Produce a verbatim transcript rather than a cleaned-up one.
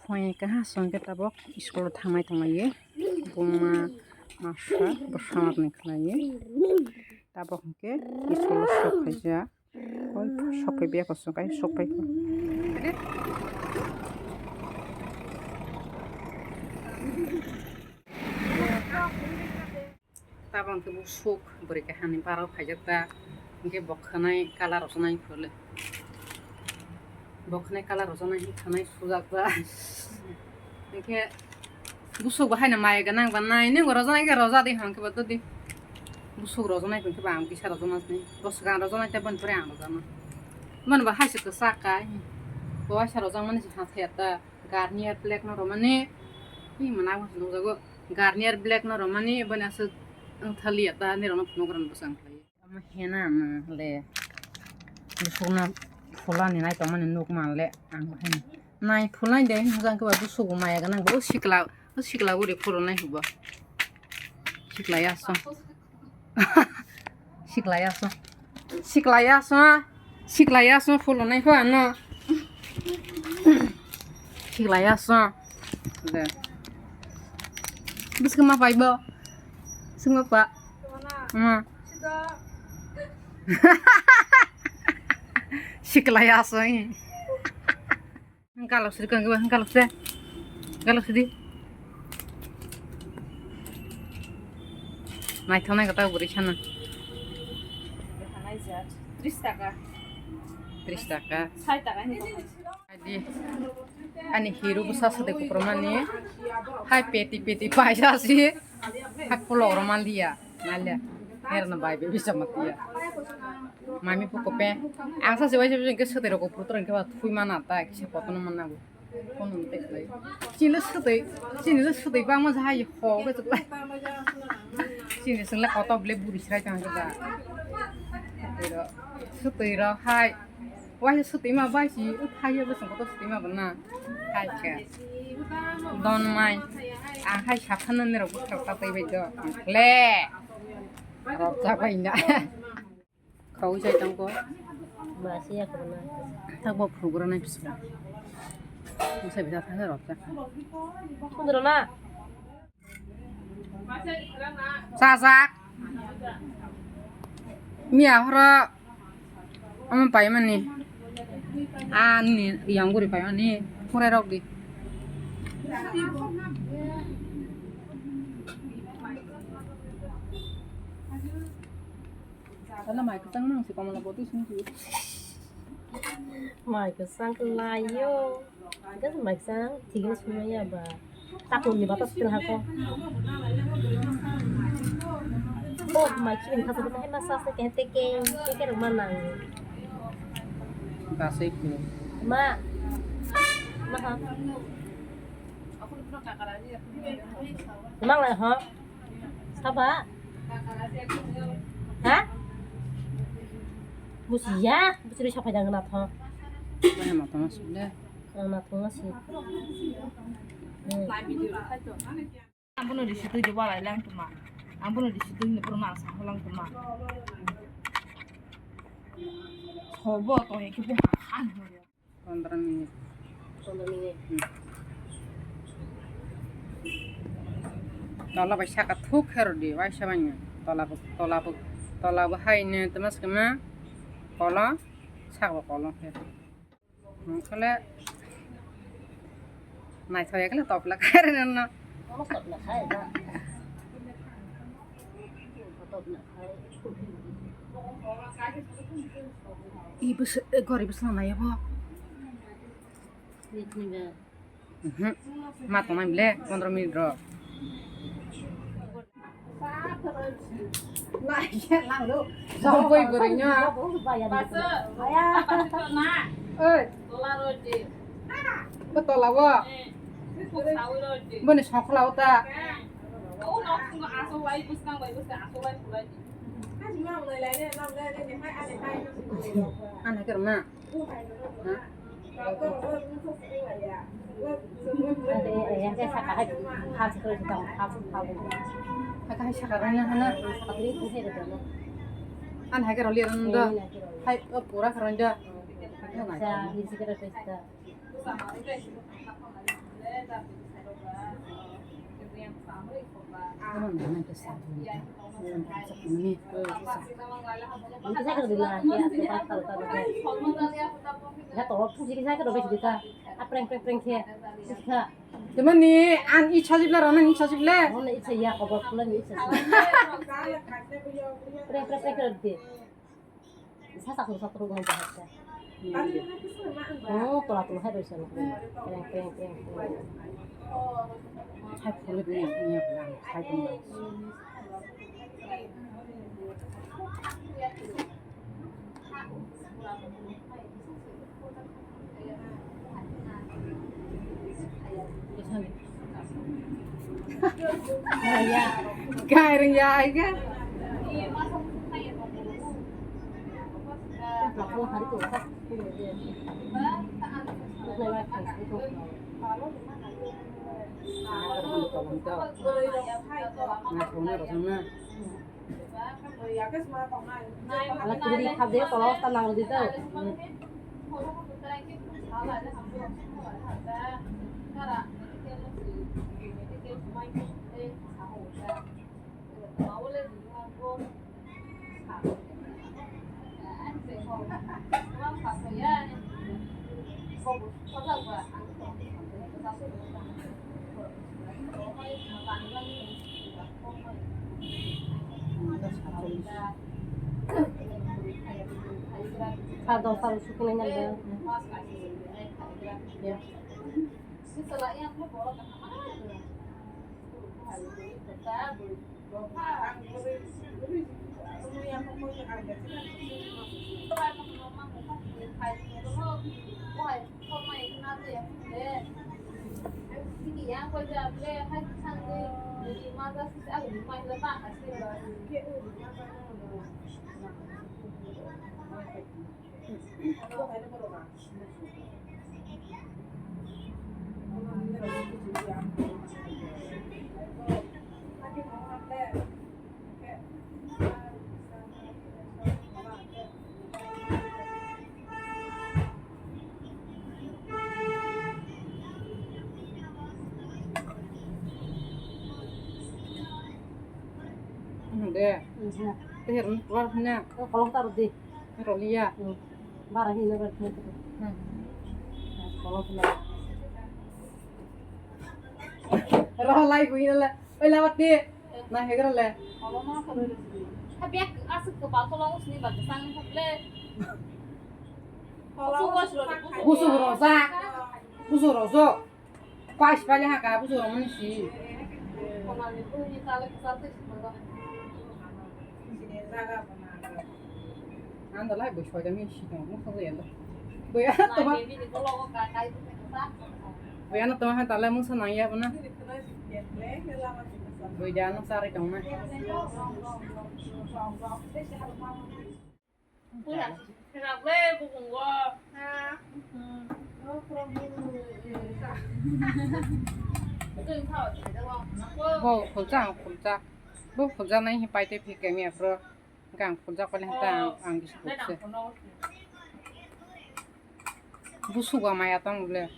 Hoi kaha songke tabok school o thangnai tonglaio. Buma masa bwsarokni khlaiwi. Tabok hwnkhe school o sok khaijak. Hoi sok phai biyako song kai sok phai. Tabang khe busuk bwrwi kahani parok khaijak ta, hwnkhe bo khwnai colour rwjaknai phuru le. Bo khwnai colour rwjaknai hwnwi khwnai sujak ta. Hwnkhe busuk bo haino maya gwnang ba nai, nwng bo rwjaknai khe rwjak di hwnkhe bo dodi. Busuk rwjaknai hwnkhe bo ang kisa rwjaknai, bo swkang rwjaknai tei boni pore ang rwjaknai. Boni bo hai se kwchak kai. Bo waisa rwjakmani se ha thaya ta. Garnier black no rwmani. Hi mwnai bo se nukjago. Garnier black no rwmani, boni aswk wng thaliya ta, nirokno phunuk rwna bwsang khlaiwi. Omo hena no le. Busukno phulani nai tongmani nuk man le ang bo haino. Nai phulnai de hwnjak khe ba busuk bo maya gwnang bo sikla, o sikla guri phulunai hubo. Sikla yaso. Siklai aswk. Siklai aswk. Siklai aswk phulunai pho ano. Siklai aswk. De. Bwswk ma pai bo. Sima pa. Ma. Siklai aswk. Hwnkhe kalok sidi, hwnkhe kalok se. Kalok sidi. Naithok nai khe ta bwrwi sana. Tris taka. Tris taka. Sai taka hinwi tongkha. Adi. Ani hiru bwsa swtwi kuprumani. Hai peti peti paisa si. Hak pulo oro manliya, manliya. Herno bai bai bisa matiya. Mami puko pe. Ang sa se waisa bisa ke swtwi rok putra ke ba thui mana ta kisa kotono mana go. Kono te lai. Chini swtwi, chini swtwi ba mo jahai ho ke swtwi. Chini swtwi le koto ble buri srai tang ke ba. Swtwi rok hai. Waisa swtwi ma bai si, o thaiya bwswng kotor swtwi ma bo na. Hai khe. Don mai. Ang hai saphano nirok bwkhak ta tei bai do. Le. Rok jak bai na. Khawui sai tang ko. Ba si ya ko na. Tak bo phuru gura nai pisa. Bisa bisa thang rok jak. Kundro na. Sajak. Miya horo omo paimani. Ani yang guri paimani. Purai rok di. Sana mai kwchang nang si komla botwi sung si. Mai kwchang khlai yo. Hwnkhe mai kwchang thik no sung ya ba. Takhuk ni bata swkang hako. Bo mai chini khasa bata hai ma sa sa ke te ke te ke rok ma nang. Dasai ko. Ma. Ma ha. Mang lai ho. Saba? Ha? Bujiya, bujiri sapai dang na tho. Mana ma tong sile? Ang na tong si. Ang bono risi twi de walai lang tuma. Ang bono risi twi ni pura ma sa lang tuma. Sobo to he ki bu ha. Pondro minute. Pondro minute. Hmm. Tola bai saka thuk khe rwdi, waisa bai no. Tola bo, tola bo, tola bo hai no tama se ma kolo, saka bo kolo khe. Hmm, kole naithok ya kole topla khe rwno. Topla khe ba. I bwswk, eh, gori bwswk nai bo. Mhm. Ma tongnai bole pondro minute rok. Boi bwrwi no. Oi. Bo tola bo. Boni sokla o ta. Ano kero na. Ha? Ade, eh, yang saya saka hai, hal sekali kita, hal sekali. Saka hai saka rana hana. Saka beri itu saya betul. An hai kero liran da. Hai, oh, pura kero da. Sa, ini sekali kita. Ang nang kisa. Ang kisa kisa. Ang kisa kisa dila. Ya, to, to, to, to. Ya, to, to, kisa kisa dila. Apreng, preng, preng, kisa. Kisa. Temani an icha jibla rana icha jibla. Mana icha ya, kobo pula ni icha. Preng, preng, preng, preng, preng. Sasak sasak terus aja. Oh, tola tola hai bisa. Preng, preng, preng, preng. Hai pula ni ni yang hai pula. Kaireng ya ai ka. Ala kiri kha de, tola ta nang di to. Sa dosa rok sukinai nang de. Ya. De. Teher ni kuar hina. Kolok taruh di. Roliya. Bara hina bar hina. Kolok hina. Roh lai bui la. Oi lawat di. Na hegra le. Habyak asuk ke bakolo usni bak sang le. Busu rosa. Busu rosa. Pais pale ha ka busu romani si. Ang dalai bui soida mi si tong mo soida yanda. Bui ano toma. Bui ano toma ha dalai mo sa nang ya bana. Bui da ano sarai tong na. Bo khulcha ang khulcha. Bo khulcha nai hi pai tei phi kemi afro. Gang khulcha kole hata ang ang kisi khulcha. Busugo maya tong le.